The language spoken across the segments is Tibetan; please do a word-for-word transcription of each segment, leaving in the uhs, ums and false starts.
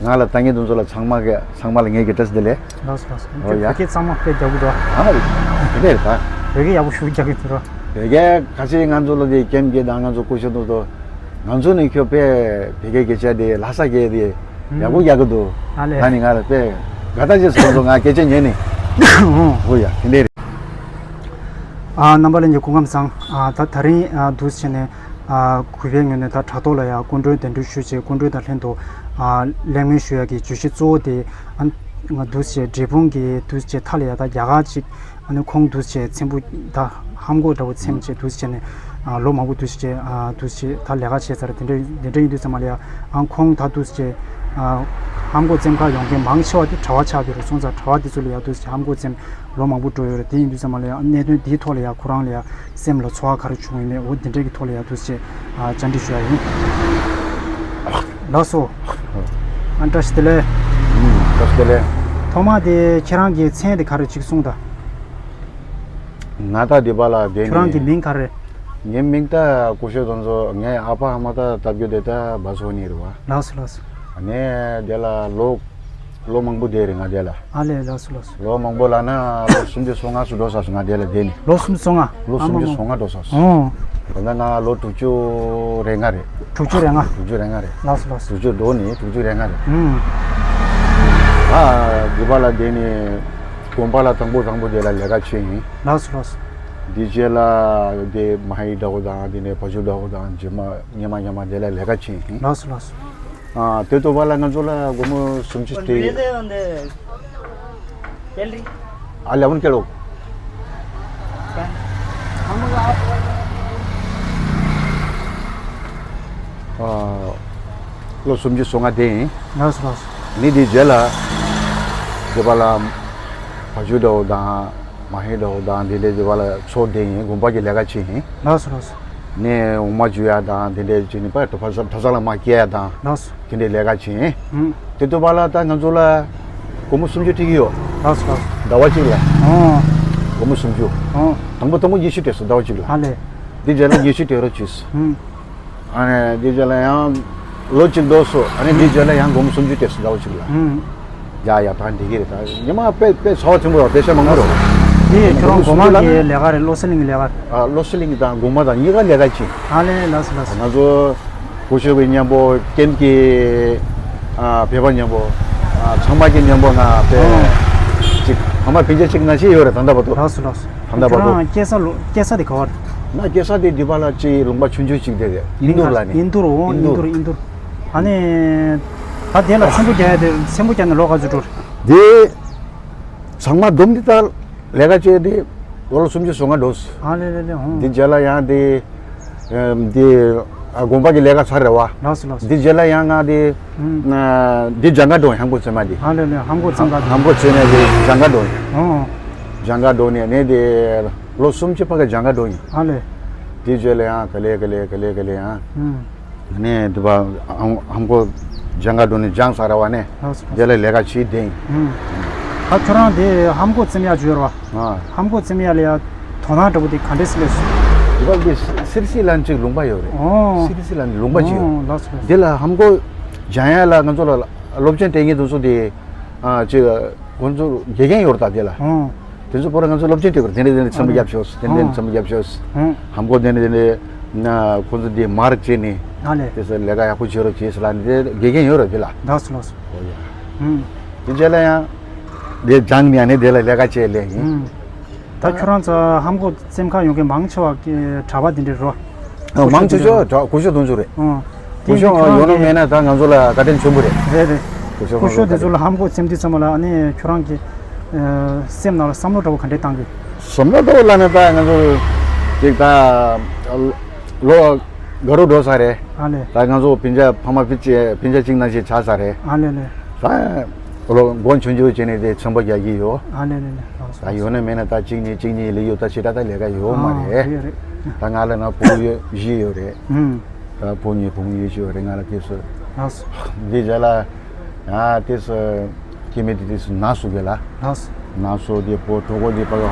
ང་ལ་ལྟ་མཁན་དེ་ཚོ་ལ་ཚང་མ་གི་ཚང་མ་ལ་ངེད་ཀྱི་བཀྲ་ཤིས་བདེ་ལེགས། ལགས་སོ་ལགས་སོ། ཨོ་ཡ། བོད་སྐད་གཙང་མ་དཔེ་རྒྱག་གི་འདུག་ཨ་རེད། དེ་འདྲ་རེད་ད། བོད་སྐད་ཡག་པོ་ཞེ་པོ་རྒྱག་གི་འདུག་བོད་སྐད་ཁ་ཤས་ང་ཚོ་ལ་དེ་ཀེམ་སྐད་དང་ང་ཚོ་སྐུ་ཞབས་དེ་ཚོ། ང་ཚོ་ནི་ཁྱོད་དཔེ་བོད་སྐད་སྐད་ཆ་དེ་ལྷ་ས་སྐད་དེ་ཡག་པོ་རྒྱག་གི་འདུག་ཨ་ལས། ད་ནི་ང་ལ་དཔེ་དགའ་ད་ཅེས་སོང་ཚོ། ང་སྐད་ཆ་ཉན་ནི། ཨོ་ཡ། དེ་འདྲ་རེད། ཨ། རྣམ་པ་ལྷན་རྒྱས་སྐུ་ཁམས་བཟང་། ཨ། ད་ད་རིང་ཨ་འདུག་སེ་བྱས་ནས། ཨ། གུས་པའི་ངོས་ནས་ད་དྲ་ཐོག་ལ་ཡང་སྐུ་མགྲོན་གདན་འདྲེན་ཞུས་བྱས། སྐུ་མགྲོན་དང་ལྷན་དུ་ཨ་གླེང་མོལ་ཞུ་ཡག་གི་བརྗོད་གཞི་གཙོ་བོ་དེ། ཨ། ང་འདུག་སེ་བྱས་འབྲས་སྤུངས་ཀྱི་འདུག་སེ་བྱས་མཐའ་ལ་ཡ་ད་རྒྱ་གར་ཅིག་ཨ་ནི་ཁོང་འདུག་སེ་བྱས་མཚན་པོ་ད་ཧམ་གོ་འདྲ་བོ་མཚན་བྱས་འདུག་སེ་བྱས་ནས། ཨ། ལོ་མང་པོ་འདུག་སེ་བྱས། ཨ། འདུག་སེ་བྱས་ད་ལས་ཀ་བྱས་ཚར། དེ་འདྲ་དེ་འདྲ་ཡིན་དུས་ཙམ་པ་ལ་ཡ། ཨ། ཁོང་ད་འདུག་སེ་བྱས། ཨ། ཧམ་གོ་བཙེམ་ཁ་ཡོང་མཁན་མང་ཆེ་བ་དེ་གྲྭ་པ་ཆགས་བསྡད་རེད་སོང་ཙང་། གྲྭ་པ་དེ་ཚོ་ལ་ཡ་འདུག་སེ་བྱས་ཧམ་གོ་བཙེམ། ལོ་མང་པོ་འགྲོ་ཡོད་རེད། དེ་ཡིན་དུས་ཙམ་པ་ལ་ཡང་གནད་དོན་འདིའི་ཐོག་ལ་ཡང་ཁོ་རང་ལ་ཡང་སེམས་ལ་ཚོར་བ་ག་རེ་བྱུང་ཡོད་མེད། འོ་འདི་འདྲ་གི་ཐོག་ལ་ཡང་འདུག་སེ་བྱས། ཨ། བཅར་འདྲི་ཞུ་ཡ་ཡིན། ལགས་སོ། ཨ། བཀྲ་ཤིས་བདེ་ལེགས། ཨུམ། བཀྲ་ཤིས་བདེ་ལེགས། ཐོག་མ་དེ་ཁྱེད་རང་གི་མཚན་དེ་ག་རེ་ཅིག་གསུངས་དང་། ང་ད་འདི་པ་ལ་བསྡད་ནས། ཁྱོད་རང་གི་མིང་ག་རེ། ངའི་མིང་ད་སྐུ་ཞབས་དོན་གཙོ། ངའི་ཨ་ཕ་ཨ་མ་ད་ལྟ་བརྒྱུད་དེ་ད་བ་སོ་ནི་རེད་བ། ལགས་སོ་ལགས་སོ། ཨ་ནི་དེ་ལ་ལོ་ལོ་མང་པོ་བསྡད་རེད་ང་དེ་ལ། ཨ་ལས། ལགས་སོ་ལགས་སོ། ལོ་མང་པོ་ལབ་ན་ལོ་སུམ་ཅུ་སོ་ལྔ་ཙམ་འགྲོ་ས་སོང་ང་དེ་ལ་བསྡད་ནས། ལོ་སུམ་ཅུ་སོ་ལྔ། ལོ་ཨ་མ་སུམ་ཅུ་སོ་ལྔ་འགྲོ་ས་སོང་། ཨོ། ད་ལྟ་ང་ལོ་དྲུག་ཅུ་རེ་ལྔ་རེད། དྲུག་ཅུ་རེ་ལྔ། དྲུག་ཅུ་རེ་ལྔ་རེད། ལགས་སོ་ལགས་སོ། དྲུག་ཅུ་འགྲོ་ནས་དྲུག་ཅུ་རེ་ལྔ་རེད། ཨུམ། ཨ། དགོན་པ་ལ་བསྡད་ནས་དགོན་པ་ལ་དང་པོ་དང་པོ་དེ་ལ་ལས་ཀ་བྱས་ཡིན། ལགས་སོ་ལགས་སོ། འདི་རྗེས་ལ་དེ་མ་ཧེ་འདྲ་བོ་དང་དེ་ནས་བ་ཕྱུགས་འདྲ་བོ་དང་རྗེས་མ་སྔོན་མ་སྔོན་མ་དེ་ལ་ལས་ཀ་བྱས་ཡིན། ལགས་སོ་ལགས་སོ། ཨ། དེ་ཐོག་པ་ལ་ང་ཚོ་ལ་སྒོར་མོ་སུམ་ཅུ་སྤྲད་ཡོད། ཨ་ལེ་ཝུན་ཀེ་ལོ། ཨ། ལོ་སུམ་ཅུ་སོ་ལྔ་དེ་ཡིན། ལགས་སོ་ལགས་སོ། ནི་དེ་རྗེས་ལ་དེ་པ་ལ་བ་ཕྱུགས་འདྲ་བོ་དང་། མ་ཧེ་འདྲ་བོ་དང་དེ་འདྲའི་དེ་བ་ལ་ཚོ་དེ་ཡིན། དགོན་པ་གི་ལས་ཀ་བྱེད་ཡིན། ལགས་སོ་ལགས་སོ། ནས་འོ་མ་འཇུ་ཡ་དང་དེ་འདྲའི་བྱེད་ནི་པ་གྲྭ་ས་གྲྭ་ས་ལ་མ་སྐྱེལ་ཡ་དང་། ལགས་སོ། དེ་འདྲའི་ལས་ཀ་བྱེད་ཡིན། ཧུམ། དེ་དུས་བ་ལ་ད་ང་ཚོ་ལ་སྒོར་མོ་སུམ་ཅུ་སྤྲད་ཀྱི་ཡོད། ལགས་སོ་ལགས་སོ། ཟླ་བ་གཅིག་ལ། ཨོ། སྒོར་མོ་སུམ་ཅུ། ཨོ། དང་པོ་དང་པོ་ཉི་ཤུ་སྤྲད་སོང་ཟླ་བ་གཅིག་ལ། ཨ་ལས། དེ་རྗེས་ལ་ཉི་ཤུ་སྤྲད་རོགས་བྱོས། ཧུམ། ཨ་ནི་དེ་རྗེས་ལ་ཡང་ལོ་གཅིག་འགྲོ་སོང་། ཨ་ནི་དེ་རྗེས་ལ་ཡང་སྒོར་མོ་སུམ་ཅུ་སྤྲད་སོང་ཟླ་བ་གཅིག་ལ། ཧུམ། ཡ་ཡ་ད་འགྲིག་གི་རེད། ད་ཉི་མ་དཔེ་དཔེ་ཚ་བ་ཆེན་པོ་རེད། དཔེ་ཆ་མང་པོ་རེད། དེ་ཁྱོད་རང་སྒོར་མོ་སུམ་ཅུ་ལ་ནི། དགོན་པ་གི་ལས་ཀ་རེད། བློ་གསལ་གླིང་གི་ལས་ཀ་རེད། ཨ། བློ་གསལ་གླིང་གི་དང་དགོན་པ་དང་གཉིས་ཀ་ལས་ཀ་བྱེད། ཨ་ལས། ལགས་སོ་ལགས་སོ། ང་ཚོ་སྐུ་ཞབས་ཀྱི་མཉམ་པོ་ཀེམ་གྱི། ཨ། བོད་པ་མཉམ་པོ། ཨ། ཚང་མ་གི་མཉམ་པོ་ང་དཔེ། ཨོ། ཅིག་ཕ་མ་སྤུན་ཀྱག་ཅིག་ན་ཅི་ཡོད་རེད་ད་ལྟ་བར་དུ། ལགས་སོ་ལགས་སོ། ད་ལྟ་བར་དུ། ཁྱོད་རང་སྐྱེས་ས་ལོ་སྐྱེས་ས་དེ་ག་བར། ང་སྐྱེས་ས་དེ་འདི་པ་ལ་ཅིག་ལུང་པ་ཆུང་ཆུང་ཅིག་དེ་རེད། ཨིན་དུར་ལ་ནི། ཨིན་དུར། འོ། ཨིན་དུར། ཨིན་དུར། ཨ་ནི། ད་དེ་ལ་ཚེམ་བུ་རྒྱག་ཡ་དེ་ཚེམ་བུ་རྒྱག་ནས་ལོ་ག་ཚོད་འགྲོ་རེད། དེ་ཚང་མ་བསྡོམས་ཏེ་ད་ལས་ཀ་བྱས་ཏེ་ལོ་ལ་སུམ་ཅུ་སོ་ལྔ་འགྲོ། ཨ་ལེ་ལེ་ལེ། ཧོ། དེ་རྗེས་ལ་ཡང་དེ་ཨ་དེ་ཨ་དགོན་པ་གི་ལས་ཀ་ཚར་རེད་བ། ལགས་སོ་ལགས་སོ། དེ་རྗེས་ལ་ཡང་ང་དེ་ཨུམ། ཨ་དེ་སྦྱང་ག་འགྲོ་ཡིན། ཧམ་གོ་ཚེ་མ་དེ། ཨ་ལེ་ལེ། ཧམ་གོ་ཚེ་མ་དེ། ཧམ་གོ་ཚེ་མ་དེ་སྦྱང་ག་འགྲོ་ཡིན། ཨོ། སྦྱང་ག་འགྲོ་ནས་ནས་དེ་ལོ་སུམ་ཅུ་ཕ་གི་སྦྱང་ག་འགྲོ་ཡིན། ཨ་ལེ། དེ་རྗེས་ལ་ཡང་ག་ལེ་ག་ལེ་ག་ལེ་ག་ལེ་ཡང་། ཨུམ། ནས་དེ་བ་ཧམ་ཧམ་གོ་སྦྱང་ག་འགྲོ་ནས་སྦྱངས་ཚར་བ་ནས། ལགས་སོ། དེ་ལ་ལས་ཀ་བྱེད་དེ་ཡིན། ཨུམ། ད་ཁྱོད་རང་དེ་ཧམ་གོ་ཚེམ་ཡག་བརྗོད་ར་བ། ཨ། ཧམ་གོ་ཚེམ་ཡག་ལ་ཡ་དོ་སྣང་འདྲ་པོ་དེ་ག་འདྲས་སེ་སླེབས་སོང་། དེ་བ་དེ་སི་སི་རི་སི་ལན་ཅིག་ལུང་པ་ཡོད་རེད། ཨོ། སི་རི་སི་ལན་ལུང་པ་ཅིག་ཡོད། ཨོ། ལགས་སོ་ལགས་སོ། དེ་ལ་ཧམ་གོ་སྦྱང་ཡག་ལ་ང་ཚོ་ལ་སློབ་ཆེན་སྤྲད་མཁན་དེ་ཚོ་དེ་ཨ་ཅིག་ཁོང་ཚོ་དགེ་རྒན་ཡོད་རེད་ད་དེ་ལ། ཨོ། དེ་ཚོ་པོ་ར་ང་ཚོ་སློབ་ཆེན་སྤྲད་དགོས་རེད། དེ་འདྲས་དེ་འདྲས་ཚེམ་བུ་རྒྱབ་ཤོག་དེ་འདྲས་ཚེམ་བུ་རྒྱབ་ཤོག་ཧུང་། ཧམ་གོ་དེ་འདྲས་དེ་འདྲས་ན་ཁོ་ཚོ་དེ་མར་བྱས་ནས། ཨ་ལས། དེ་ཚོ་ལས་ཀ་ཡག་པོ་བྱེད་རོགས་བྱེད་ཟེར་ལ་འདི་དགེ་རྒན་ཡོད་རེད་དེ་ལ། ལགས་སོ་ལགས་སོ། ཨོ་ཡ། ཧུང་། དེ་རྗེས་ལ་ཡང་དེ་སྦྱངས་ནས་ནི་དེ་ལ་ལས་ཀ་བྱས་ལས་ཡིན། ཧུང་། ད་ཁྱོད་རང་ཚོ་ཧམ་གོ་ཚེམ་ཁ་ཡོང་མཁན་མང་ཆེ་བ་གྲྭ་པ་དེ་འདྲས་རོ། ཨ། མང་ཆེ་ཤོས་གྲྭ་སྐུ་ཞབས་དེ་ཚོ་རེད། ཨོ། སྐུ་ཞབས་ཡོད་ན་མེད་ན་ད་ང་ཚོ་ལ་བཀའ་དྲིན་ཆེན་པོ་རེད། རེད་རེད། སྐུ་ཞབས་སྐུ་ཞབས་དེ་ཚོ་ལ་ཧམ་གོ་ཚེམ་དུས་ཙམ་པ་ལ་ཨ་ནི་ཁྱོད་རང་གི་ཨ་སེམས་ནང་ལ་བསམ་བློ་འདྲ་བོ་ག་འདྲས་བཏང་གི། བསམ་བློ་འདྲ་བོ་ལབ་ན་ད་ང་ཚོ་ཅིག་ད་ལོ་དགའ་རུ་འགྲོ་ས་རེད། ཨ་ལས། ད་ང་ཚོ་སྤུན་ཀྱག་ཕ་མ་སྤུན་ཀྱག་སྤུན་ཀྱག་གཅིག་ནང་བཞིན་ཆགས་ས་རེད། ཨ་ལས་ལས། ད་ལོ་མགོ་ཆུང་ཆུང་བྱས་ནས་དེ་ཚོན་པ་རྒྱག་གི་ཡོད། ཨ་ལས་ལས་ལས། ད་ཡོད་ན་མེད་ན་ད་གཅིག་གཉིས་གཅིག་གཉིས་ལས་ཡོད། ད་ཕྱི་དྲགས་ད་ལས་ཀ་ཡོད་མ་ཨ་རེད། རེད་རེད། ད་ང་ལ་ན་བུ་ཡོད་བཞི་ཡོད་རེད། ཨུམ། ད་བུ་གཉིས་བུ་མོ་ཡོད་ཅིག་ཡོད་རེད་ང་ལ། དེ་ཚོ་ལགས་སོ། འདི་རྗེས་ལ་ཡང་དེ་ཚོ་སྐྱེ་དམན་དེ་དུས་སུ་ན་སོ་གི་ལ། ལགས་སོ། ན་སོ་དེ་པོ་གྲོད་ཁོག་དེ་པ་ག་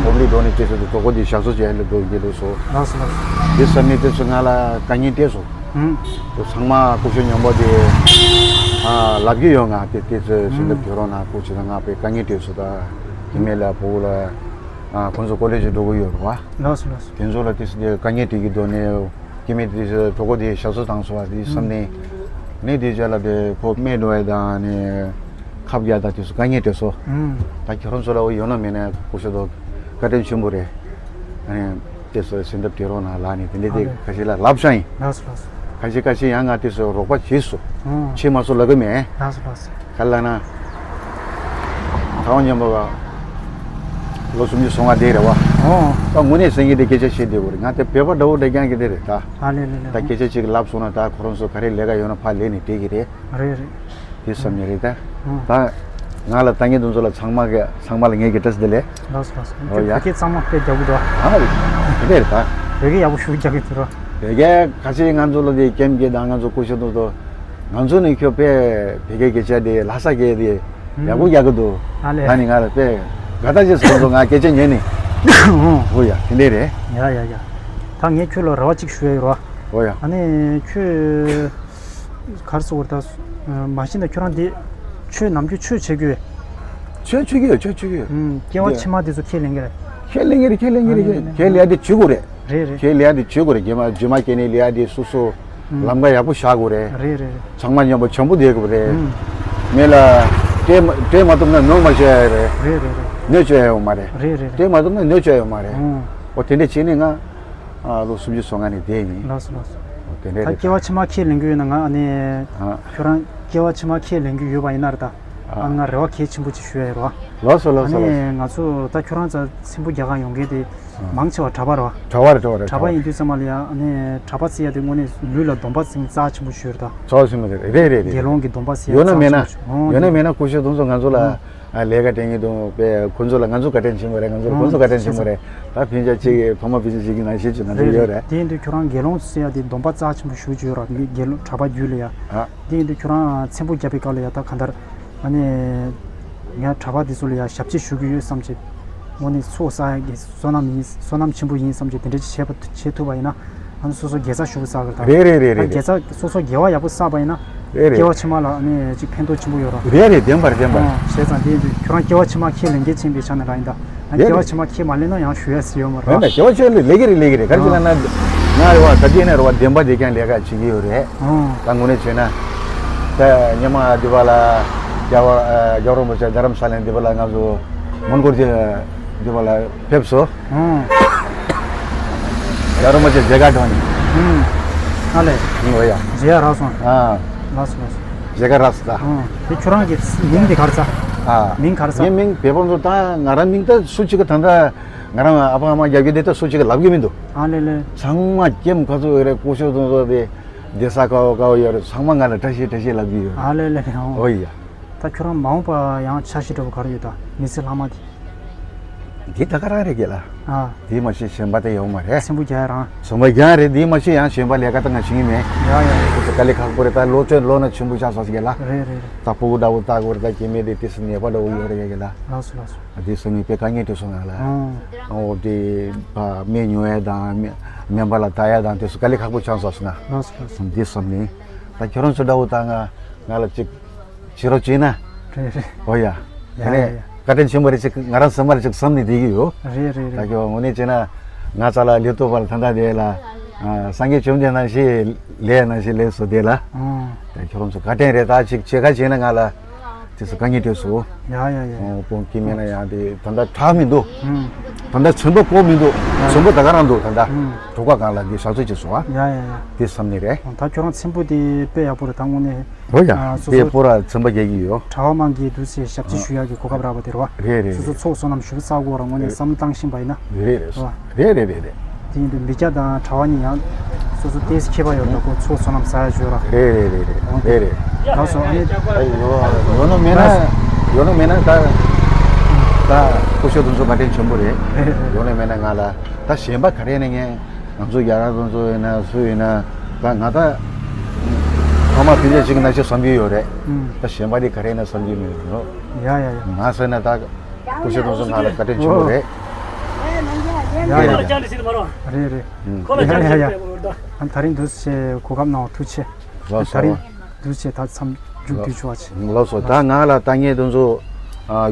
ཧོབ་ལི་འགྲོ་ནས་སྐྱེས་སོ། དེ་གྲོད་ཁོག་དེ་ཞག་སོ་ཅན་ལ་འགྲོ་གི་འདུག་སོ། ལགས་སོ་ལགས་སོ། དེ་ས་ནས་དེ་ཚོ་ང་ལ་དཀའ་ངལ་སྤྲད་སོང་། ཧུང་། དེ་ཚང་མ་སྐུ་ཞབས་ཉམས་པ་དེ་ཨ་ ལབ་ཀྱི་ཡོད། ང་དེ་དེ་ཚོའི་སེམས་འདབ་ཁྱོད་རང་ན་སྐུ་ཆེ་ན་ང་པའི་དཀའ་ངལ་འཕྲད་སོང་། ད་ཁྱི་མེད་ལ་བུ་ལ་ཁོང་ཚོ་ཀོ་ལེ་ཇི་འགྲོ་གི་ཡོད་རེད་བ། ལགས་སོ་ལགས་སོ། དེ་ཚོ་ལ་དེ་སི་དེ་དཀའ་ངལ་འཕྲད་ཀྱི་འདུག་ནས། ཁྱི་མེད་དེ་གྲོགས་པོ་དེ་ཞབས་སོ་བཏང་སོང་བ་དེ་བསམ་ནས། ནས་དེ་རྗེས་ལ་དེ་ཁོ་སྨད་འགྲོ་བ་དང་ནས་ཁབ་རྒྱག་དང་དེ་ཚོ་དཀའ་ངལ་འཕྲད་སོང་། ད་ཁྱོད་རང་ཚོ་ལ་འོ་ཡོད་ན་མེད་ན་སྐུ་ཞབས་དོ་བཀའ་དྲིན་ཆེན་པོ་རེད། ཨ་ནི་དེ་ཚོ་སེམས་འདབ་དྲི་རོགས་གནང་ལབ་ནས་དེ་འདྲ་དེ་ཁ་ཤས་ལ་ལབ་ཤག་ཡིན། ལགས་སོ་ལགས་སོ། ཁ་ཤས་ཁ་ཤས་ཡང་ང་དེ་ཚོ་རོགས་པ་བྱས་སོང་། བྱས་མ་སོང་ལབ་ཀྱི་མེད། ལགས་སོ་ལགས་སོ། ག་ལབ་ན། ད་བ་མཉམ་པ་ལོ་སུམ་ཅུ་སོ་ལྔ་དེ་རེད་བ། ད་དངོས་གནས་སེང་གེ་དེ་སྐད་ཆ་བཤད་བསྡད་དགོས་རེད། ང་དེ་བོད་པ་འདྲ་བོ་འདྲ་རྐྱང་གི་དེ་རེད་ད། ཨ་ལེ་ལེ་ལེ། ད་སྐད་ཆ་གཅིག་ལབ་སོང་ན་ད་ཁོ་རང་ཚོ་ག་རེ་ལས་ཀ་ཡོད་ན་ཕར་ལས་ནས་བསྡད་ཀྱི་རེད། རེད་རེད། དེ་བསམ་ནས་རེད་ད། ད་ང་ལ་ལྟ་མཁན་དེ་ཚོ་ལ་ཚང་མ་གི་ཚང་མ་ལ་ངས་ཀྱི་བཀྲ་ཤིས་བདེ་ལེགས། ལགས་སོ་ལགས་སོ། ཨོ་ཡ། བོད་སྐད་གཙང་མ་དཔེ་རྒྱག་གི་འདུག་ཨ། ཨ་དེ་འདྲ་རེད་ད། བོད་སྐད་ཡག་པོ་ཞེ་པོ་རྒྱག་གི་འདུག་ར། བོད་སྐད་ཁ་ཤས་ང་ཚོ་ལ་དེ་ཀེམ་སྐད་དང་ང་ཚོ་སྐུ་ཞབས་དེ་ཚོ། ང་ཚོ་ནི་ཁྱོད་དཔེ་བོད་སྐད་སྐད་ཆ་དེ་ལྷ་ས་སྐད་དེ་ཡག་པོ་རྒྱག་གི་འདུག་ཨ་ལེ། ད་ནི་ང་ལ་དཔེ་དགའ་ད་ཅེས་སོང་ཚོ་ང་སྐད་ཆ་ཉན་ནི། ཨོ་ཡ་དེ་འདྲ་རེད། ཡ་ཡ་ཡ། ད་ངས་ཁྱོད་ལ་རེ་བ་གཅིག་ཞུ་ཡ་ཡོད་ར། ཨོ་ཡ། ཨ་ནི་ཁྱོད། གར་སོང་བར་ད། མ་གཞི་ན་ཁྱོད་རང་འདི། ཆོས་ནམ་རྒྱུན་ཆོས་བྱེད་ཀྱི་ཡོད། ཆོས་བྱེད་ཀྱི་ཡོད། ཆོས་བྱེད་ཀྱི་ཡོད། ཨུམ། སྐྱེ་བ་འདི་ཕྱི་མ་འདི་ཚོ་ཁས་ལེན་གྱི་རེད། ཁས་ལེན་གྱི་རེད། ཁས་ལེན་གྱི་རེད། ཨ་ལེ་ལེ། ཁས་ལེན་ཡ་འདི་བྱེད་དགོས་རེད། རེད་རེད། ཁས་ལེན་ཡ་འདི་བྱེད་དགོས་རེད། རྗེས་མ་རྗེས་མ་སྐྱེ་ནས་ལེན་ཡ་འདི་སོ་སོ། ཨུམ། ལམ་ཁ་ཡག་པོ་བཞག་དགོས་རེད། རེད་རེད་རེད། ཚང་མ་མཉམ་པོ་བྱམས་པོ་བསྡད་དགོས་རེད། ཨུམ། མི་ལ། སྤྲད་མ་སྤྲད་མ་ཐུབ་ན་གནོད་མ་བྱེད་ཡ་རེད། རེད་རེད་རེད། གནོད་བྱེད་ཡ་ཡོད་མ་རེད། རེད་རེད་རེད། སྤྲད་མ་ཐུབ་ན་གནོད་བྱེད་ཡ་ཡོད་མ་རེད། ཨུམ། འོ་དེ་འདྲ་བྱས་ནས་ང་། ཨ་ལོ་སུམ་ཅུ་སོ་ལྔ་ནས་བསྡད་ཡིན། ལགས་སོ་ལགས་སོ། དེ་འདྲ་ད་རེད། སྐྱེ་བ་ཕྱི་མ་ཁས་ལེན་རྒྱུ་ཡོད་ན་ང་ཨ་ནི། ཨ། ཁྱོད་རང་སྐྱེ་བ་ཕྱི་མ་ཁས་ལེན་རྒྱུ་ཡོད་པ་ཡིན་ན་རེད་ད། ཨ། ཨ་ང་རེ་བ་གལ་ཆེན་པོ་ཅིག་ཞུ་ཡ་ཡོད་རེད་བ། ལགས་སོ་ལགས་སོ་ལགས་སོ། ཨ་ནི་ང་ཚོ་ད་ཁྱོད་རང་ཚོ་ཚེམ་བུ་རྒྱག་ག་ཡོང་མཁན་དེ། ཨ། མང་ཆེ་བ་གྲྭ་པ་རེད་བ། གྲྭ་པ་རེད། གྲྭ་པ་རེད། གྲྭ་པ་ཡིན་དུས་ཙམ་པ་ལ་ཡ་ཨ་ནི་གྲྭ་པ་ཟེར་ཡ་དེ་དངོས་གནས་ལུས་ལ་སྡོམ་པ་ཟིན་རྩ་ཆེན་པོ་ཞིག་ཡོད་རེད་ད། ཚོགས་ཆེན་པོ་དེ་རེད་རེད་རེད། དགེ་སློང་གི་སྡོམ་པ་ཟེར་ཡ་ཡོད་ན་རྩ་ཆེན་མེད་ན། པོ་ཞིག་ཡོད་ན་མེད་ན་སྐུ་ཞབས་དེ་ཚོ་ང་ཚོ་ལ། ཨ། ཨ་ལས་ཀ་སྤྲད་མཁན་དང་དཔེ་ཁོང་ཚོ་ལ་ང་ཚོ་བཀའ་དྲིན་ཆེན་པོ་རེད། ང་ཚོ་ལ་ཁོང་ཚོ་བཀའ་དྲིན་ཆེན་པོ་རེད། ད་ཕན་ཆད་གཅིག་གི་ཕ་མ་ཕན་ཆད་གཅིག་གི་ནང་བཞིན་བྱུང་ན་འགྲིག་ཡོད་རེད། དེ་ཡིན་དུས་ཁྱོད་རང་དགེ་སློང་ཟེར་ཡ་དེ་སྡོམ་པ་རྩ་ཆེན་པོ་ཞུ་རྒྱུ་ཡོད་ར། མི་དགེ་སློང་གྲྭ་པ་རྒྱུད་ལ་ཡ། ཨ། དེ་ཡིན་དུས་ཁྱོད་རང་ཚེམ་བུ་བརྒྱབ་པའི་སྐབས་ལ་ཡ་ད་ག་འདར། ཨ་ནི། ངས་གྲྭ་པ་དེ་ཚོ་ལ་ཡ་ཞབས་ཕྱི་ཞུ་གི་ཡོད་བསམ་བྱས། དངོས་གནས་ཚོགས་བསགས་ཡ་གི་བསོད་ནམས་ཡིན། བསོད་ནམས་ཆེན་པོ་ཡིན་བསམ་བྱས་དེ་འདྲ་ཅིག་བྱས་པ་བྱེད་ཐུབ་པ་ཡིན་ན། ཨ་ནི་སོ་སོ་དགེ་རྩ་ཞུ་བསགས་གི་རེད་ད། རེད་རེད་རེད་རེད། དགེ་རྩ་སོ་སོ་དགེ་བ་ཡག་པོ་བསགས་པ་ཡིན་ན། རེད་རེད། སྐྱེ་བ་ཕྱི་མ་ལ་ནི་ཅིག་ཕན་ཐོགས་ཆེན་པོ་ཡོད་ར། རེད་རེད། བདེན་པར་བདེན་པར། ཨ། བྱས་ཙང་དེ་ཡིན་དུས་ཁྱོད་རང་སྐྱེ་བ་ཕྱི་མ་ཁས་ལེན་མཁན་ཆེན་པོའི་ཆ་ནས་ར་ཡིན་ད། ཨ། རེད་སྐྱེ་བ་རེད། ཕྱི་མ་ཁས་མ་ལེན་ན་ཡང་ཞུ་ཡ་ཟིག་ཡོད་མ་རེད་ར། མེད་མེད། སྐྱེ་བ་ཕྱི་མ་ལས་ཀྱི་རེད། ལས་ཀྱི་རེད། ག་རེ་ཟེར་ལབ་ན། ང་རེད་བ་ག་དུས་ནས་རེད་བ་བདེན་པ་དེ་ཀྱང་ལས་ཀ་བྱེད་ཀྱི་ཡོད་རེད། ཨ། ད་དངོས་གནས་བྱས་ན། ད་སྔོན་མ་འདི་པ་ལ། རྒྱལ་བ་རྒྱལ་བ་རིན་པོ་ཆེ་རྡ་རམ་ས་ལ་འདི་པ་ལ་ང་ཚོ་མོན་གྷོ་འདི་པ་ལ་ཕེབས་སོང་། ཨང་། ཡ་རོ་མ་ཅེ་མཇལ་ཁ་འགྲོ་ནི། ཨང་། ཨ་ལེ། ཨང་། འོ་ཡ། མཇལ་ཡ་རག་སོང་། ཨ། ལགས་སོ་ལགས་སོ། མཇལ་ཁ་རག་སོང་ད། ཨང་། དེ་ཁྱོད་རང་གི་མིང་དེ་ག་རེ་ཟེར། ཨ། མིང་ག་རེ་ཟེར། ངའི་མིང་བལ་པོ་ཚོ་ད་ང་རང་མིང་ད་སུ་གཅིག་གི་ད་ལྟ་ང་རང་ཨ་ཕ་ཨ་མ་རྒྱབ་ཀྱི་དེ་ད་སུ་གཅིག་གི་ལབ་ཀྱི་མི་འདུག་ཨ་ལེ་ལེ། ཚང་མ་ཀེམ་ག་ཚོད་ཡོད་རེད། སྐུ་ཞབས་དེ་ཚོ་དེ་སྡོད་ས་ག་བ་ག་བ་ཡོད་རེད། ཚང་མ་ང་ལ་བཀྲ་ཤིས་བཀྲ་ཤིས་ལབ་ཀྱི་ཡོད་རེད། ཨ་ལེ་ལེ། ཨང་། འོ་ཡ། ད་ཁྱོད་རང་མ་འོངས་པ་ཡང་འཆར་གཞི་འདྲ་བོ་ག་རེ་ཡོད་ད། མི་ཚེ་ལྷག་མ་དེ། འདི་ད་ག་རང་རེད་རྒན་ལགས། ཨ། འདི་མ་གཞི་གཞན་པ་དེ་ཡོད་མ་རེད། ཚེམ་བུ་རྒྱག་ཡ་རང་། ཚེམ་བུ་རྒྱག་ཡ་རེད། འདི་མ་གཞི་ཡང་གཞན་པ་ལས་ཀ་ད་ང་བྱེད་ཀྱི་མེད། ཡ་ཡ་ཡ། ཁོ་ཚོ་དཀའ་ལས་ཁག་པོ་རེད། ད་ལོ་ཆེན་ལོ་ན་ཆེན་པོ་ཆགས་སོང་རྒན་ལགས། རེད་རེད་རེད། ད་ཕྲུ་གུ་འདྲ་བོ་ལྟ་དགོས་རེད། ད་སྐྱེ་དམན་དེ་དེ་སུ་ནད་པ་འདྲ་བོ་ཡོད་རེད་རྒན་ལགས། ལགས་སོ་ལགས་སོ། དེ་སུ་ནི་དཔེ་དཀའ་ངལ་འཕྲད་སོང་ང་ལ། ཨང་། ཨོ་དེ་ཕ་སྨན་ཉོ་ཡ་དང་སྨན་པ་ལ་ལྟ་ཡ་དང་དེ་སུ་དཀའ་ལས་ཁག་པོ་ཆགས་སོང་ང་། ལགས་སོ་ལགས་སོ། དེ་སུ་ནི་ད་ཁྱོད་རང་ཚོ་འདྲ་བོ་ད་ང་ང་ལ་ཅིག་བྱེད་རོགས་བྱས་ན། རེད་རེད། ཨོ་ཡ། ཡ་ཡ་ཡ། ཨ་ནི་བཀའ་དྲིན་ཆེན་པོ་རེད་ཅིག་ང་རང་སེམས་པ་རེ་ཅིག་བསམ་ནས་བསྡད་ཀྱི་ཡོད། རེད་རེད་ད་རེད། ཁྱོད་དངོས་གནས་བྱས་ན་ང་རྩ་ལ་ལུས་ཐུབ་པ་ལ་ད་ལྟ་དེ་ལ། ཨ། སངས་རྒྱས་བཅོམ་ལྡན་འདས་ནང་བཞིན་ལས་ནང་བཞིན་ལས་སུ་བསྡད་ལ། ཨང་། ད་ཁྱོད་རང་ཚོ་བཀའ་དྲིན་རེད། ད་ཅིག་བྱེད་ཁ་བྱས་ན་ང་ལ་དེ་ཚོ་དཀའ་ངལ་འཕྲད་སོང་། ཡ་ཡ་ཡ། ཨོ་ཁོང་སྐྱེ་དམན་ལ་ཡང་དེ་ད་ལྟ་དྲག་མི་འདུག་ཨང་། ད་ལྟ་ཚོན་པ་ཀོ་མི་འདུག་ཡ་ཡ། ཚོན་པ་ད་ག་རང་འདུག་ད་ལྟ་ཨང་། གྲོད་ཁོག་སྒང་ལ་འདི་ཞག་ཚོད་ཅིག་སོང་ཨ། ཡ་ཡ་ཡ། དེ་བསམ་ནས་རེད། ད་ཁྱོད་རང་ཚེམ་བུ་དེ་དཔེ་ཡག་པོ་རེད་ད་དངོས་གནས། འོ་ཡ། ཨ། སོ་དེ་སོ་སྤོ་ར་ཚིམ་པ་རྒྱག་གི་ཡོད། གྲྭ་པ་མང་གི་འདུག་སེ་ཞབས་ཕྱི་ཞུ་ཡག་གི་གོ་སྐབས་རག་པ་དེ་རེད་བ། རེད་རེད་སོ་སོ་རེད། ཚོགས་བསོད་ནམས་ཞུ་ས་གོ་ར་དངོས་གནས་བསམ་བློ་བཏང་ཤེས་པ་ཡིན་ན། རེད་རེད། རེད་བ། རེད་རེད་རེད་རེད། དེ་ཡིན་དུས་མི་སྐྱ་དང་གྲྭ་པ་གཉིས་ཡང་སོ་སོ་ཏོག་ཙམ་ཁྱད་པར་ཡོད་རེད་ད་ཁོ་ཚོགས་བསོད་ནམས་ཟ་ཡག་ཞུ་ར། རེད་རེད་རེད་རེད། འོ་དེ་རེད། ལགས་སོ་ཨ་ནི། ཡོད་ན་མེད་ན་ཡོད་ན་མེད་ན་ད་ད་སྐུ་ཞབས་དེ་ཚོ་བཀའ་དྲིན་ཆེན་པོ་རེད། རེད་རེད། ཡོད་ན་མེད་ན་ང་ལ་ད་གཞན་པ་ག་རེ་ནས་ངས། ང་ཚོ་རྒྱ་གར་ཚོ་ཚོ་ཡིན་ན་སུ་ཡིན་ན་ད་ང་ད་ཐོག་མ་ཕན་ཆད་ཅིག་ན་ཞིག་བསམ་གྱི་ཡོད་རེད། ཨུམ། ད་གཞན་པ་དེ་ག་རེ་ཡིན་ན་བསམ་གྱི་མེད་ནོ། ཡ་ཡ་ཡ། ང་ཟེར་ན་ད་སྐུ་ཞབས་དེ་ཚོ་ང་ལ་བཀའ་དྲིན་ཆེན་པོ་རེད། ཡ་ཡ་ཡ། རེད་རེད། ཨུམ། ཡ་ཡ་ཡ། ཨ་ད་རིང་འདུག་སེ་གོ་སྐབས་གནང་བ་ཐུགས་རྗེ་ཆེ། ལགས་སོ། ད་རིང་འདུག་སེ་ད་མཚམས་ ཞུ་རྒྱུ་ཆོག་ཅིག་ལགས་སོ། ད་ང་ལ་ལྟ་མཁན་དེ་ཚོ་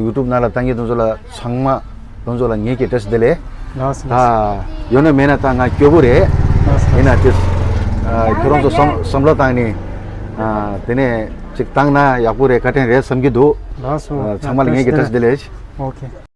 ཡུ་ཊུབ་ནང་ལ་ལྟ་མཁན་དེ་ཚོ་ལ་ཚང་མ་དེ་ཚོ་ལ་ངེད་ཀྱི་བཀྲ་ཤིས་བདེ་ལེགས། ད་ཡོད་ན་མེད་ན་ད་ང་སྐྱོ་པོ་རེད། ཡིན་ན་དེ་ཁྱོད་རང་ཚོ་བསམ་བསམ་བློ་བཏང་ནས་དེ་ནས་ཅིག་བཏང་ན་ཡག་པོ་རེད། བཀའ་དྲིན་རེད་བསམ་གྱི་འདུག་ཚང་མ་ལ་ངེད་ཀྱི་བཀྲ་ཤིས་བདེ་ལེགས། ཨོ་ཁེ།